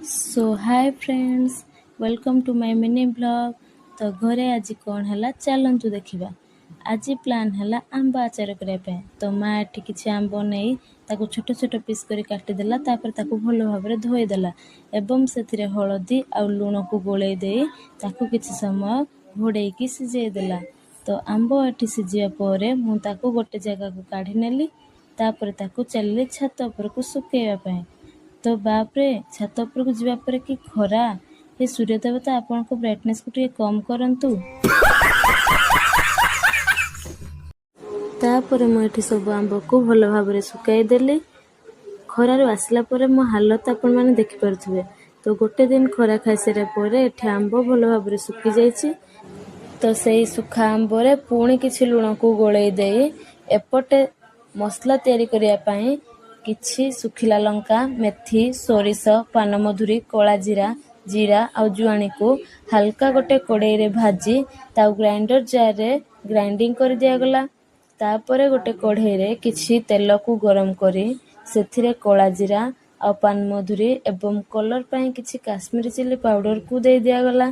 So hi friends, welcome to my mini vlog. ତ ଘରେ ଆଜି କ'ଣ ହେଲା ଚାଲନ୍ତୁ ଦେଖିବା। ଆଜି ପ୍ଲାନ୍ ହେଲା ଆମ୍ବ ଆଚାର କରିବା ପାଇଁ। ତ ମା ଏଠି କିଛି ଆମ୍ବ ନେଇ ତାକୁ ଛୋଟ ଛୋଟ ପିସ୍ କରି କାଟିଦେଲା, ତାପରେ ତାକୁ ଭଲ ଭାବରେ ଧୋଇଦେଲା ଏବଂ ସେଥିରେ ହଳଦୀ ଆଉ ଲୁଣକୁ ଗୋଳେଇ ଦେଇ ତାକୁ କିଛି ସମୟ ଘୋଡ଼େଇକି ସିଝେଇ ଦେଲା। ତ ଆମ୍ବ ଏଠି ସିଝିବା ପରେ ମୁଁ ତାକୁ ଗୋଟେ ଜାଗାକୁ କାଢ଼ି ନେଲି। ତାପରେ ତାକୁ ଚାଲିଲି ଛାତ ଉପରକୁ ଶୁଖେଇବା ପାଇଁ। ତ ବାପରେ, ଛାତ ଉପରକୁ ଯିବା ପରେ କି ଖରା! ହେ ସୂର୍ଯ୍ୟ ଦେବତା, ଆପଣଙ୍କ ବ୍ରାଇଟନେସ୍କୁ ଟିକେ କମ୍ କରନ୍ତୁ। ତାପରେ ମୁଁ ଏଠି ସବୁ ଆମ୍ବକୁ ଭଲ ଭାବରେ ଶୁଖାଇ ଦେଲି। ଖରାରୁ ଆସିଲା ପରେ ମୋ ହାଲତ ଆପଣମାନେ ଦେଖିପାରୁଥିବେ। ତ ଗୋଟେ ଦିନ ଖରା ଖାଇସାରିବା ପରେ ଏଠି ଆମ୍ବ ଭଲ ଭାବରେ ଶୁଖିଯାଇଛି। ତ ସେଇ ଶୁଖା ଆମ୍ବରେ ପୁଣି କିଛି ଲୁଣକୁ ଗୋଳେଇ ଦେଇ ଏପଟେ ମସଲା ତିଆରି କରିବା ପାଇଁ କିଛି ଶୁଖିଲା ଲଙ୍କା, ମେଥି, ସୋରିଷ, ପାନମଧୁରୀ, କଳା ଜିରା, ଜିରା ଆଉ ଜୁଆଣିକୁ ହାଲକା ଗୋଟେ କଡ଼େଇରେ ଭାଜି ତାକୁ ଗ୍ରାଇଣ୍ଡର ଜାର୍ରେ ଗ୍ରାଇଣ୍ଡିଙ୍ଗ କରି ଦିଆଗଲା। ତାପରେ ଗୋଟେ କଢ଼େଇରେ କିଛି ତେଲକୁ ଗରମ କରି ସେଥିରେ କଳା ଜିରା ଆଉ ପାନମଧୁରୀ ଏବଂ କଲର୍ ପାଇଁ କିଛି କାଶ୍ମୀରୀ ଚିଲି ପାଉଡ଼ରକୁ ଦେଇ ଦିଆଗଲା।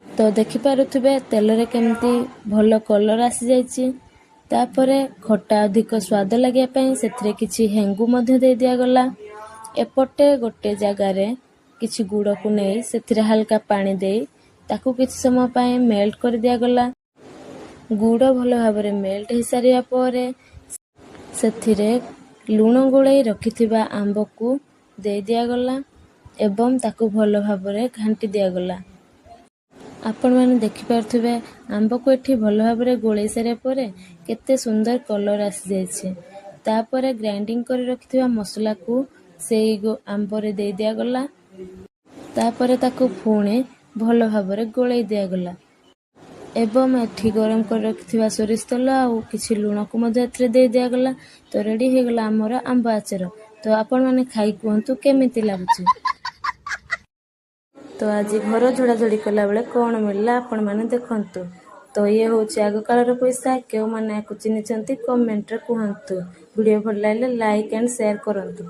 ତ ଦେଖିପାରୁଥିବେ ତେଲରେ କେମିତି ଭଲ କଲର୍ ଆସିଯାଇଛି। ତାପରେ ଖଟା ଅଧିକ ସ୍ୱାଦ ଲାଗିବା ପାଇଁ ସେଥିରେ କିଛି ହେଙ୍ଗୁ ମଧ୍ୟ ଦେଇ ଦିଆଗଲା। ଏପଟେ ଗୋଟେ ଜାଗାରେ କିଛି ଗୁଡ଼କୁ ନେଇ ସେଥିରେ ହାଲକା ପାଣି ଦେଇ ତାକୁ କିଛି ସମୟ ପାଇଁ ମେଲ୍ଟ କରି ଦିଆଗଲା। ଗୁଡ଼ ଭଲ ଭାବରେ ମେଲ୍ଟ ହେଇସାରିବା ପରେ ସେଥିରେ ଲୁଣ ଗୋଳେଇ ରଖିଥିବା ଆମ୍ବକୁ ଦେଇ ଦିଆଗଲା ଏବଂ ତାକୁ ଭଲ ଭାବରେ ଘାଣ୍ଟି ଦିଆଗଲା। ଆପଣମାନେ ଦେଖିପାରୁଥିବେ ଆମ୍ବକୁ ଏଠି ଭଲ ଭାବରେ ଗୋଳେଇ ସାରିବା ପରେ କେତେ ସୁନ୍ଦର କଲର୍ ଆସିଯାଇଛି। ତାପରେ ଗ୍ରାଇଣ୍ଡିଙ୍ଗ କରି ରଖିଥିବା ମସଲାକୁ ସେଇ ଆମ୍ବରେ ଦେଇ ଦିଆଗଲା। ତାପରେ ତାକୁ ପୁଣି ଭଲ ଭାବରେ ଗୋଳେଇ ଦିଆଗଲା ଏବଂ ଏଠି ଗରମ କରି ରଖିଥିବା ସୋରିଷ ତେଲ ଆଉ କିଛି ଲୁଣକୁ ମଧ୍ୟ ଏଥିରେ ଦେଇ ଦିଆଗଲା। ତ ରେଡ଼ି ହେଇଗଲା ଆମର ଆମ୍ବ ଆଚାର। ତ ଆପଣମାନେ ଖାଇ କୁହନ୍ତୁ କେମିତି ଲାଗୁଛି। ତ ଆଜି ଘର ଝଡ଼ାଝଡ଼ି କଲାବେଳେ କ'ଣ ମିଳିଲା ଆପଣମାନେ ଦେଖନ୍ତୁ। ତ ଇଏ ହେଉଛି ଆଗକାଳର ପଇସା। କେଉଁମାନେ ୟାକୁ ଚିହ୍ନିଛନ୍ତି କମେଣ୍ଟରେ କୁହନ୍ତୁ। ଭିଡ଼ିଓ ଭଲ ଲାଗିଲେ ଲାଇକ୍ ଆଣ୍ଡ ସେୟାର କରନ୍ତୁ।